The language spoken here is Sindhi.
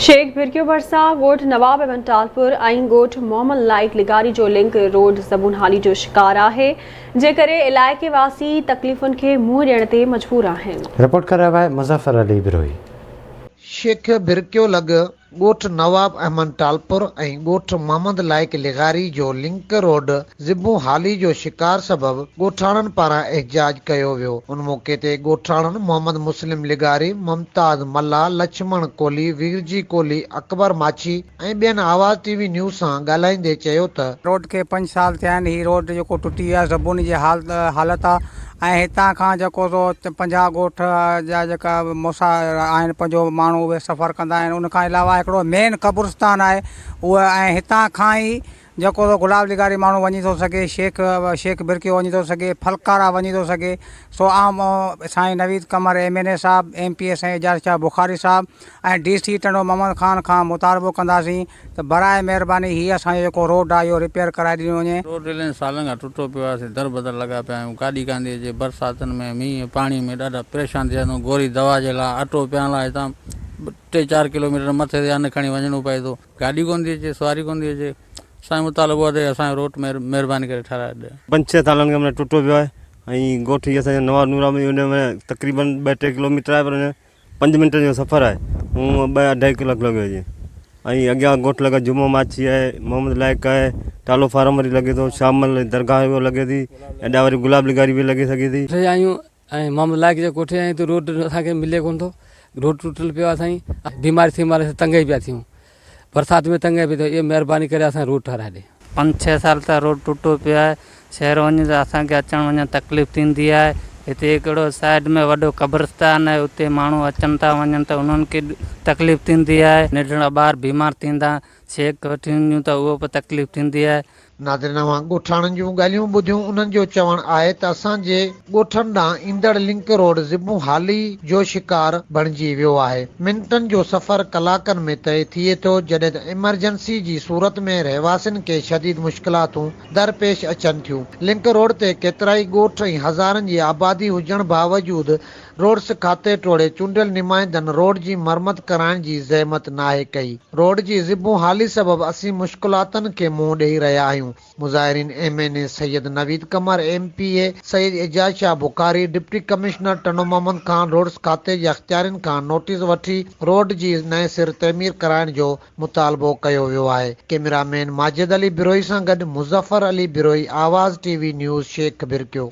شيخ ڀرڪيو ڀرسان ڳوٺ نواب احمد ٽالپر ۽ ڳوٺ محمد لائق لغاري جو لنڪ روڊ زبون حالي جو شڪار آهي، جنهن ڪري علائقي واسي تڪليفن کي منهن ڏيڻ تي مجبور آهن. رپورٽ ڪري رهيو آهي مظفر علي بروهي. شيخ ڀرڪيو لڳ ڳوٺ نواب احمد ٽالپر ۽ ڳوٺ محمد لائق لغاري جو لنڪ روڊ زبون حالي جو شڪار سبب ڳوٺاڻن پاران احتجاج ڪيو ويو ان موقعي تي ڳوٺاڻن محمد مسلم لغاري، ممتاز ملاح، لڇمڻ ڪولهي، ويرجي ڪولهي، اڪبر ماڇي ۽ ٻين آواز ٽي وي نيوز سان ڳالهائيندي چيو ته. روڊ کي پنج سال ٿيا آهن هي روڊ جيڪو ٽٽي ويو آهي زبوني جي حالت آهي ۽ هتان کان جيڪو سو 50 ڳوٺ جا جيڪا موسا آهن پنهنجو ماڻهو اهي سفر ڪندا آهن ان کان علاوه هڪڙو مين قبرستان آهي اهو ۽ هتان کان ئي جيڪو سو گلاب لغاري ماڻهو وڃي ٿو سگهي، شيخ شيخ برڪيو وڃي ٿو سگهي، ڦلڪارا وڃي ٿو سگهي، سو عام سائين نويد قمر ايم اين اي صاحب، ايم پي اي سائين اعجاز شاهه بخاري صاحب ۽ ڊي سي ٽنڊو محمد خان کان مطالبو ڪنداسين ته براء مهرباني هي اسان جو جيڪو روڊ آهي اهو رپيئر ڪرائي ڏنو وڃي. روڊ الائي سالن کان ٽٽو پيو آهي، اسين دربدر لڳا پيا آهيون، گاڏي ڪانه ٿي اچي، برساتن ۾ مينهن پاڻي ۾ ڏاڍا پريشان ٿي ويا آهيون، گوري دوا جي لاء اٽو پيهڻ لاء هتان ٽي چار ڪلوميٽر مٿي تي ان کڻي وڃڻو پئي ٿو. گاڏي ڪونه ٿي اچي سواري ڪونه ٿي اچي اسان جو مطالبو آهي ته اسان جو روٽ مهرباني ڪري ٺهرائي ڏي. پنج ڇهه سالن کان معنيٰ ٽٽو پيو آهي ۽ ڳوٺ هي اسان جو نواب نور احمد ان ۾ تقريبن ٻه ٽي ڪلوميٽر آهي پر ان پنج منٽن جو سفر آهي هونء ٻه اڍائي ڪلاڪ لڳي وڃي ۽ اڳيان ڳوٺ لڳا جمعو ماڇي آهي محمد لائق آهي ٽالو فارم وري لڳي ٿو شامل درگاهه اهو لڳي ٿي ايڏا وري گلاب لغاري به لڳي سگهي ٿي. ڪوٺي آيون ۽ محمد لائق جي ڪوٺي آيون ته روڊ اسان کي ملي ڪونه ٿو روڊ ٽٽل پيو آهي سائين بيماري ٿي ماري تنگ ئي پيا ٿيون برسات ۾ تنگ ئي پيا ٿيون اهي مهرباني ڪري اسان روڊ ٺهرائي ڏي. پنج ڇهه سال ته روڊ ٽٽو پيو آهي شهر وڃون ته اسان کي اچڻ وڃڻ تڪليف ٿيندي آهي هتي هڪڙو سائيڊ ۾ وڏو قبرستان آهي اتي ماڻهو اچن ٿا وڃن ته انهن کي تڪليف ٿيندي آهي ننڍڙا ٻار بيمار ٿيندا شيخ وٺي وڃون ته اهو به تڪليف ٿيندي آهي. ناظرين اوهان ڳوٺاڻن جون ڳالهيون ٻڌيون انهن جو چوڻ آهي ته اسان جي ڳوٺن ڏانهن ايندڙ لنڪ روڊ زبون حالي جو شڪار بڻجي ويو آهي منٽن جو سفر ڪلاڪن ۾ طئي ٿئي ٿو جڏهن ته ايمرجنسي جي صورت ۾ رهواسين کي شديد مشڪلاتون درپيش اچن ٿيون لنڪ روڊ تي ڪيترائي ڳوٺ ۽ هزارن جي آبادي هجڻ باوجود روڊس کاتي ٽوڙي چونڊيل نمائندن روڊ جي مرمت ڪرائڻ جي زحمت ناهي ڪئي. روڊ جي زبون حالي سبب اسين مشڪلاتن کي منهن ڏئي رهيا آهيون. مظاهرين M N A Syed Naveed Qamar, M P A Syed Ejaz Shah Bukhari, deputy commissioner Tando Muhammad Khan roads کاتي جي اختيارين کان نوٽيس وٺي روڊ جي نئين سر تعمير ڪرائڻ جو مطالبو ڪيو ويو آهي. ڪئميرا مين ماجد علي بروهي سان گڏ Muzaffar Ali Brohi, Awaz T V news, Sheikh Bhirkio.